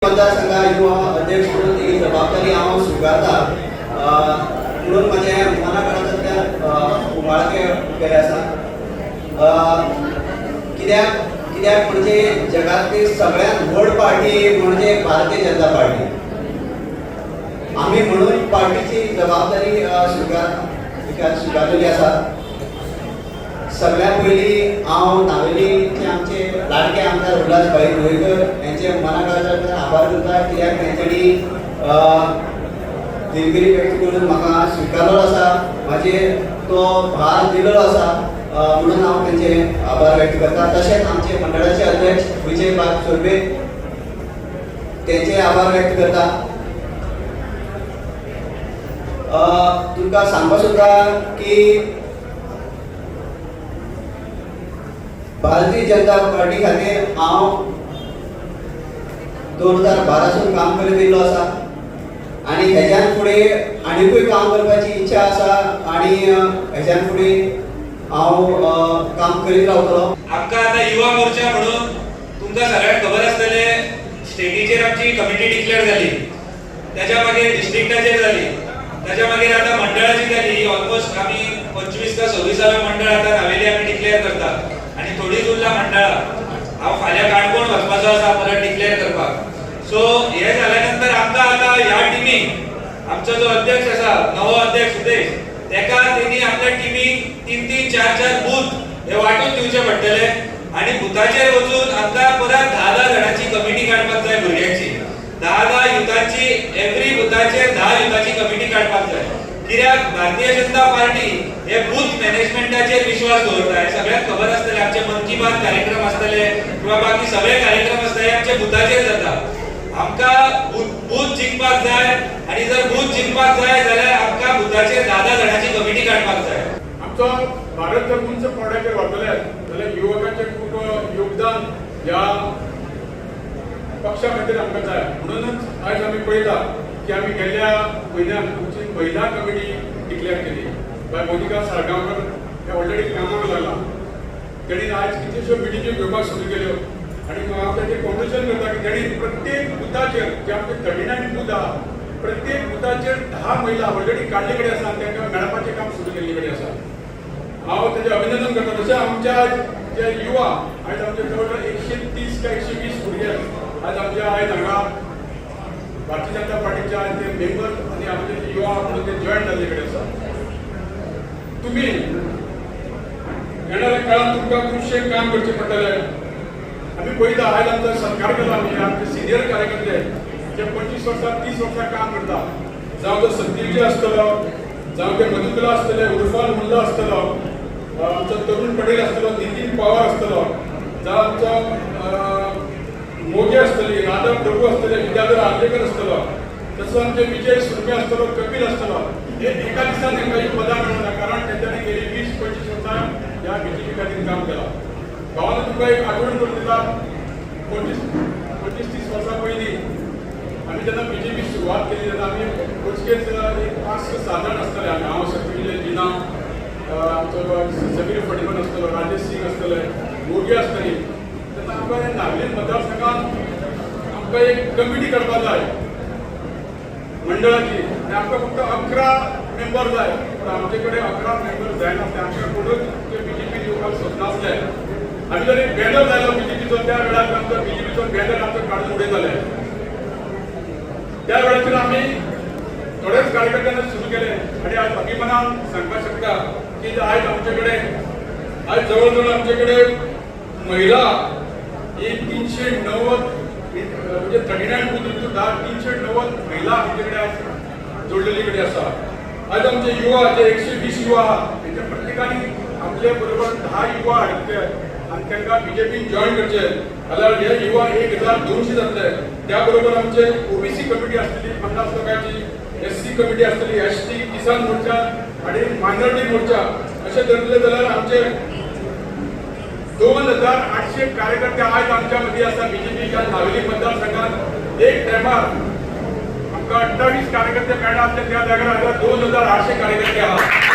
मतदारसंघा युवा अध्यक्ष म्हणून ही जबाबदारी हांव स्विकारता म्हणून म्हजें मना काळजांतल्यान उमाळके केले आसा. कित्याक कित्याक म्हणजे जगातली सगळ्यात व्हड पार्टी म्हणजे भारतीय जनता पार्टी. आमी म्हणून पार्टीची जबाबदारी स्विकारलेली आसा. सगळ्यात पयलीं हांव नावेलीचे आमचे लाडके आमदार उल्हास भाई नुवेकर यांचे मना काळजांतल्यान आभार करता, कित्याक तेंच्यांनी दिलगिरी व्यक्त करून म्हाका स्विकारलो आसा, म्हाजेर तो भार दिलेलो आसा, म्हणून हांव तेंचे आभार व्यक्त करता. तशेंच आमचे मंडळाचे अध्यक्ष विजय बाब चोरबे, तेंचे आभार व्यक्त करता. तुमकां सांगपाक सोदता की भारतीय जनता पार्टी खातीर हांव 2012सून काम करीत येयल्लो आसा आनी हेज्यान फुडें आनिकूय काम करपाची इच्छा आसा आनी हेज्यान फुडें हांव काम करीत रावतलो. आमकां आतां युवा मोर्चा म्हणून तुमकां सगळ्यांक खबर आसतलें, स्टेटीचेर आमची कमिटी डिक्लेअर जाली, त्याच्या मागीर डिस्ट्रिक्टाचेर जाली, त्याच्या मागीर आतां मंडळाची जाली. ऑलमोस्ट आमी 25 का 26वें मंडळ आतां नावेली आमी डिक्लेअर करतात आनी थोडीच उरला मंडळां. हांव फाल्यां काणकोण वचपाचो आसा परत डिक्लेअर करपाक. सो हे जाल्या नंतर आमकां आतां ह्या टिमीक आमचो जो अध्यक्ष आसा, नवो अध्यक्ष सुदेश, तेका तेणी आपल्या टिमीक तीन तीन चार चार बूथ हे वांटून दिवचे पडटले आनी बुथाचेर वचून आमकां परत 10 10 जाणांची कमिटी काडपाक जाय भुरग्यांची, 10 10 युथांची, एवरी बुथाचेर 10 युथाची कमिटी काडपाक जाय. कित्याक भारतीय जनता पार्टी हे बूथ मॅनेजमेंटाचेर विश्वास दवरता हे सगळ्यांक खबर आसतलें. आमचे मन की बात कार्यक्रम आसतले किंवा बाकी सगळे कार्यक्रम आसतले, हे आमचे बुथाचेर जाता. आमकां बूथ जिखपाक जाय आनी जर बूथ जिखपाक जाय जाल्यार आमकां बुथाचेर 10 10 जाणांची कमिटी काडपाक जाय. आमचो भारत जर उंच पावंड्याचेर व्हरतले जाल्यार युवकांचें खूब योगदान ह्या पक्षा खातीर आमकां जाय. म्हणूनच आयज आमी पळयता की आमी गेल्ल्या म्हयन्यान आमची महिला कमिटी डिक्लेअर केली. बाय मोनिका साळगांवकर हे ऑलरेडी कामाक लागला. तेणी आयज कितल्योश्यो मिटिंग्यो घेवपाक सुरू केल्यो आनी हांव ताचें कॉन्क्लुजन करता की तेणी प्रत्येक बुथाचेर, जे आमचे 39 बूथ आहा, प्रत्येक बुथाचेर 10 महिला ऑलरेडी काडले कडेन आसा आनी तांकां मेळपाचें काम सुरू केल्ले कडेन आसा. हांव तेजें अभिनंदन करता. तशें आमच्या जे युवा आयज आमचे जवळ जवळ 130 काय 120 भुरगे आयज आमच्या आयज हांगा भारतीय जनता पार्टीचे आयज ते मेंबर आनी आमचे जे युवा म्हणून ते जॉईन जाल्ले कडेन आसा. तुमी येणाऱ्या काळात तुमकां खुबशें काम करचें पडटलें. आमी पळयता, आयज आमचो सत्कार केला आमी आमचे सिनियर कार्यकर्ते जे 25 वर्सां, 30 वर्सां काम करता, जावं तो सत्यजी आसतलो, जावं ते मधुकला आसतले, उर्फान मुल्ला आसतलो, आमचो तरुण पटेल आसतलो, नितीन पवार आसतलो, जावं आमचो मोगे आसतली, राधा प्रभू आसतले, विद्याधर आर्लेकर आसतलो, तसो आमचे विजय सुर्वे आसतलो, कपिल आसतलो. हे एका दिसान तांकां ही पदां मेळना, कारण तेंच्यांनी गेली 20-25 वर्सां ह्या बीजेपी खातीर काम केलां. भावान, तुमकां एक आठवण करून दिता, 25-30 वर्सां पयलीं आमी जेन्ना बीजेपी सुरवात केली तेन्ना आमी मोजकेच एक 5-7 जाण आसतले आमी. हांव, सत्यविजय जिना, आमचो समीर फडीमन आसतलो, राजेश सिंग आसतले, मोगी आसतली. तेन्ना आमकां नावेली मतदारसंघात आमकां एक कमिटी काडपाक जाय मंडळाची आनी आमकां फक्त 11 मेंबर जाय, पूण आमचे कडेन 11 मेंबर जायनासले. आमकां कोणूच बीजेपी येवपाक सोदनासले. आमी जर एक बॅनर जालो बीजेपीचो, त्या वेळार आमचो बीजेपीचो बॅनर आमचो काडून उडयताले. त्या वेळाचेर आमी थोडेच कार्यकर्त्यांनी सुरू केले आनी आज अभिमानान सांगपाक शकता की आयज आमचे कडेन, आयज जवळ जवळ आमचे कडेन महिला ही 390, म्हणजे 39 बूथ 10, 390 महिला आमचे कडेन आज जोडलेली कडेन आसा. आज आमचे युवा जे 120 युवा आहा, तेंच्या प्रत्येकाने आपले बरोबर 10 युवा हाडचे आनी तांकां बीजेपीन जॉईन करचे जाल्यार हे युवा 1200 जातले. त्या बरोबर आमचे ओबीसी कमिटी आसतली 50 लोकांची, एससी कमिटी आसतली, एसटी, किसान मोर्चा आनी मायनॉरिटी मोर्चा, अशें धरले जाल्यार आमचे 2800 कार्यकर्ते आयज आमच्या मदीं आसा बीजेपीच्या. नावेली मतदारसंघात एक टायमार आमकां 28 कार्यकर्ते मेळनासले, त्या जाग्यार आतां 2800 कार्यकर्ते आहात.